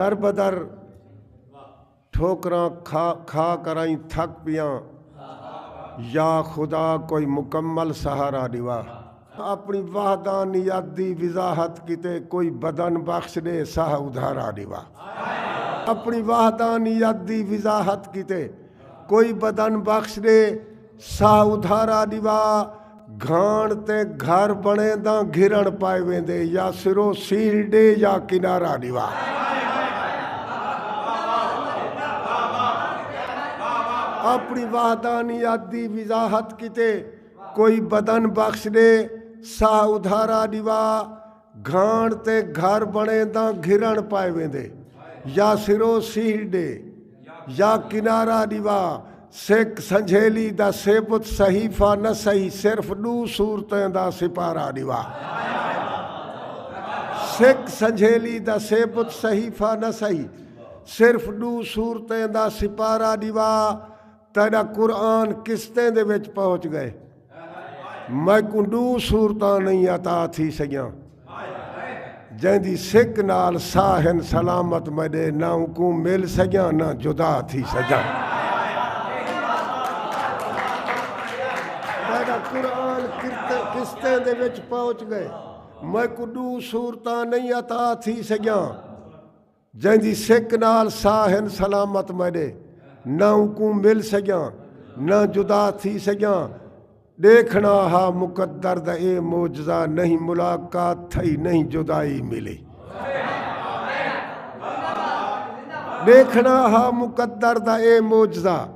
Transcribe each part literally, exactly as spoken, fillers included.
در بدر ٹھوکراں کھا کھا کرائیں تھک پیاں۔ یا خدا کوئی مکمل سہارا ݙیوا۔ اپݨی وحدانیت دی وضاحت کیتے کوئی بدن بخش ݙے ساہ ادھارا ݙیوا۔ اپݨی وحدانیت دی وضاحت کیتے کوئی بدن بخش ݙے ساہ ادھارا ݙیوا۔ گھاݨ تے گھر بݨینداں گھرݨ پائے ویندے، یا سرو سیل ݙے یا کنارہ ݙیوا۔ اپݨی وحدانیت دی وضاحت کیتے کوئی بدن بخش ݙے ساہ ادھارا ݙیوا۔ گھاݨ تے گھر بݨینداں گھرݨ پائے ویندے، یا سرو سیل ݙے یا کنارہ ݙیوا۔ سک سنجھیلی دا سیبت صحیفہ نہ سہی، صرف ݙو صورتیں دا سپارہ ݙیوا۔ سک سنجھیلی دا سیبت صحیفہ نہ سہی، صرف ݙو صورتیں دا سپارہ ݙیوا۔ تیݙا قرآن قسطیں دے وچ پہنچ ڳئے۔ میکوں ݙو صورتاں نہیں عطا تھی سڳیاں، جیندی سک نال ساہ ہن سلامت میݙے، نہ اونکوں مل سڳیاں نہ جدا تھی سڳیاں۔ تیݙا قرآن قسطیں دے وچ پہنچ ڳئے۔ میکوں ݙو صورتاں نہیں عطا تھی سڳیاں، جیندی سک نال ساہ ہن سلامت میݙے، نہ اونکوں مل سڳیاں نہ جدا تھی سڳیاں۔ ݙیکھݨا ہا مقدر دا اے معجزہ، نہیں ملاقات تھئی نہیں جدائی ملی۔ ݙیکھݨا ہا مقدر دا اے معجزہ،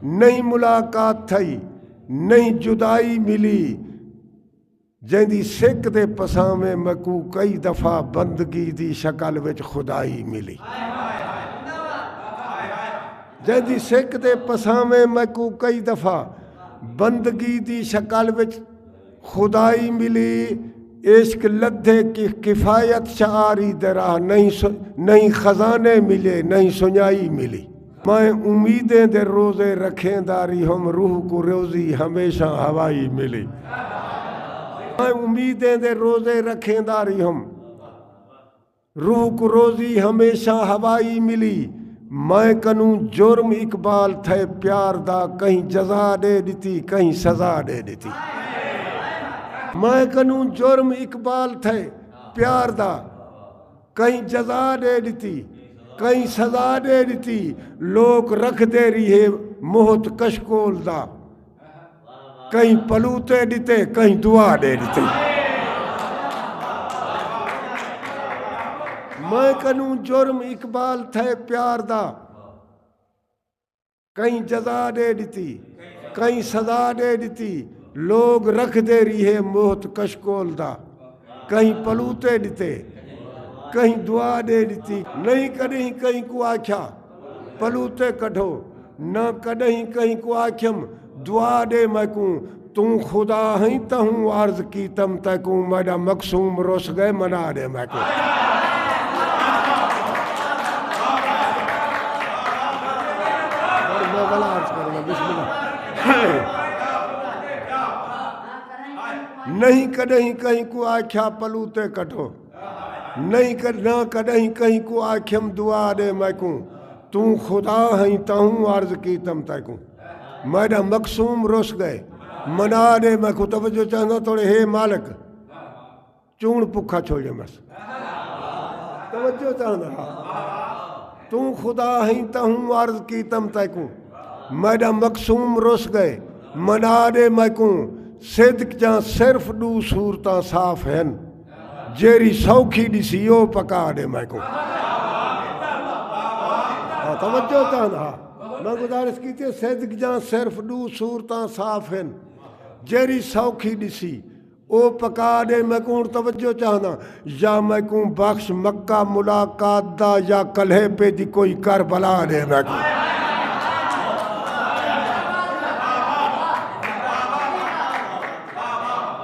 نہیں ملاقات تھئی نہیں جدائی ملی۔ جیندی سک دے پساویں میکوں کئی دفعہ بندگی دی شکل وچ خدائی ملی۔ جیندی سک دے پساویں میکوں کئی دفعہ بندگی دی شکل وچ خدائی ملی۔ عشق لدھے کہ کفایت شعاری دے راہ، نہیں س- نہیں خزانے ملے نہیں سنجائی ملی۔ میں امیدیں دے روزے رکھیندا ریہم، روح کوں روزی ہمیشہ ہوائی ملی۔ میں امیدیں دے روزے رکھیندا ریہم، روح کوں روزی ہمیشہ ہوائی ملی۔ میں کنوں جرم اقبال تھئے پیار دا، کہیں جزا ݙے ݙتی کہیں سزا ݙے ݙتی۔ میں کنوں جرم اقبال تھئے پیار دا، کہیں جزا ݙے ݙتی کہیں سزا ݙے ݙتی۔ لوک رکھدے ریہے مہت کشکول دا، کہیں پلوتے ݙتے کہیں دعا ݙے ݙتی۔ میں کنوں جرم اقبال تھئے پیار دا، کہیں جزا ݙے ݙتی کہیں سزا ݙے ݙتی۔ لوگ رکھدے ریہے مہت کشکول دا، کہیں پلوتے ݙتے کہیں دعا ݙے ݙتی۔ نہیں کݙہیں کہیں کوں آکھیا پلوتے کڈھو، نہ کݙہیں کہیں کوں آکھیم دعا ݙے میکوں۔ توں خدا ہئیں تہوں عرض کیتم تیکوں، میݙا مقسوم رس ڳئے منا ݙے میکوں۔ میں ولا عرض کرنا، بسم اللہ۔ نہیں کݙہیں کہیں کوں آکھیا پلوتے کڈھو، نہیں کر نہ کݙہیں کہیں کوں آکھیم دعا ݙے میکوں۔ توں خدا ہئیں تہوں عرض کیتم تیکوں، میݙا مقسوم رس ڳئے منا ݙے میکوں۔ توجہ چاہنداں توڑے، ہے مالک، چوݨ پکھا چھوڑیمس۔ توجہ چاہنداں، توں خدا ہئیں تہوں عرض کیتم تیکوں، میݙا مقسوم رس ڳئے منا ݙے میکوں۔ صدق جاں صرف ݙو صورتاں صاف ہن، جیڑھی سوکھی ݙسی او پکا ݙے میکوں۔ ہاں، توجہ چاہنداں، میں گزارش کیتی ہے، صدق جاں صرف ݙو صورتاں صاف ہن، جیڑھی سوکھی ݙسی او پکا ݙے میکوں۔ ہݨ توجہ چاہنداں، یا میکوں بخش مکہ ملاقات دا، یا کلہے پہ دی کوئی کربلا ݙے میکوں۔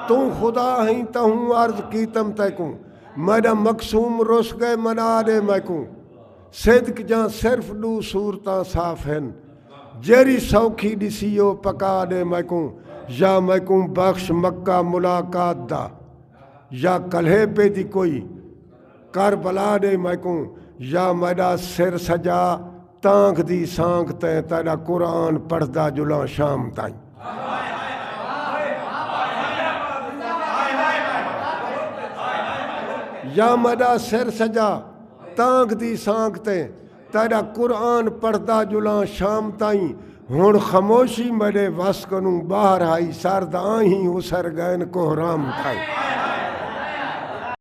توں خدا ہئیں تہوں عرض کیتم تیکوں، میݙا مقسوم رس ڳئے منا ݙے میکوں۔ صدق جاں صرف ݙو صورتاں صاف ہن، جیڑھی سوکھی ݙسی او پکا ݙے میکوں۔ یا میکوں بخش مکہ ملاقات دا، یا کلہے پہ دی کوئی کربلا ݙے میکوں۔ یا میݙا سر سڄا تانگھ دی سانگھ تئیں، تیݙا قرآن پڑھدا جلاں شام تائیں۔ یا میݙا سر سڄا تانگھ دی سانگھ تئیں، تیݙا قرآن پڑھدا جلاں شام تائیں۔ ہݨ خاموشی میݙے وس کنوں ٻاہر ہئی، سرد آہیں اسر ڳئن کوہرام تائیں۔